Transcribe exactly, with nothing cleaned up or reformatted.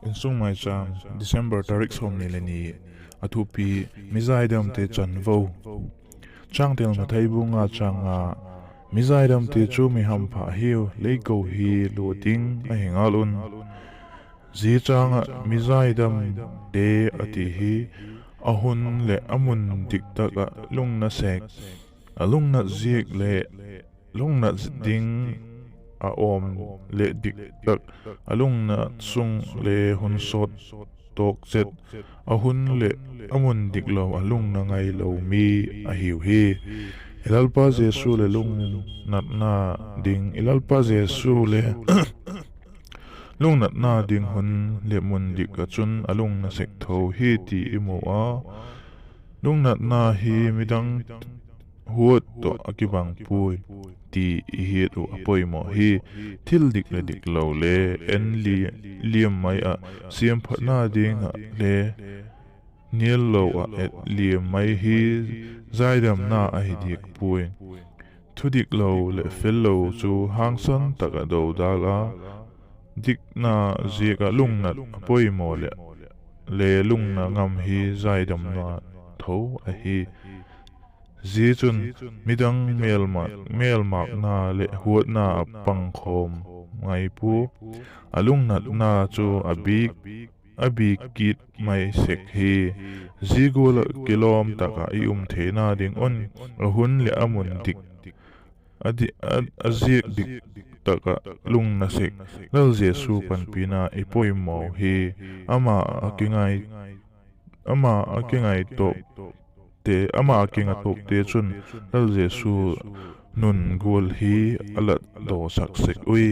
Insung Maicham, December tarik sawmni le ni. A thupi: Mi zaidamte chanvo. Changtel: Mathai bung nga chang nga. Mi zaidamte chu mi hampha hiu, leiko hi lua ding ahi ngal un. Zia chang ah mi zaidamte a ti hi a hun leh a mun dik tak ah lungna sek, a lungnat ziak le lungnat ding a awm leh dik tak, a lungnat sung le hun sawt tawk chet, a hun leh a mun dik lo a lungna ngailo mi ahiu hi. I Lalpa Jesu leh lungnatna ding, i Lalpa Jesu le lungnatna ding hun leh mun dik ah chun a lungna sek tho hi ti i mu a. Lungnatna hi midang huat tawh a kibang puai ti i hiat uh a poimaw hi. Thil dik leh dik lo le en li-, liam mai ah, siamphatna ding ah le nial lo ah et liam mai hi zaidamna ahi diak puai. Thudik lo leh fel lo chu hangsan tak ah do dal a, dikna ziak ah lungnat a poimaw leh le lungna ngam hi zaidamna tho ahi. Zia chun midang mêlma-, mêlmâkna leh huatna a pangkhawm ngai pua. A lungnatna chu a bik, a bik kit mai sek hi. Zia gual ah kilawm tak ah i um theina ding un, a hun leh a mun dik a di-, a, a ziak dik tak ah lungna sek Lal Jesu panpina i poimaw hi. Ama a kingai, ama a kingaitawp te, ama a kingaitawpte chun Lal Jesu nun gual hi a latdawsak sek ui.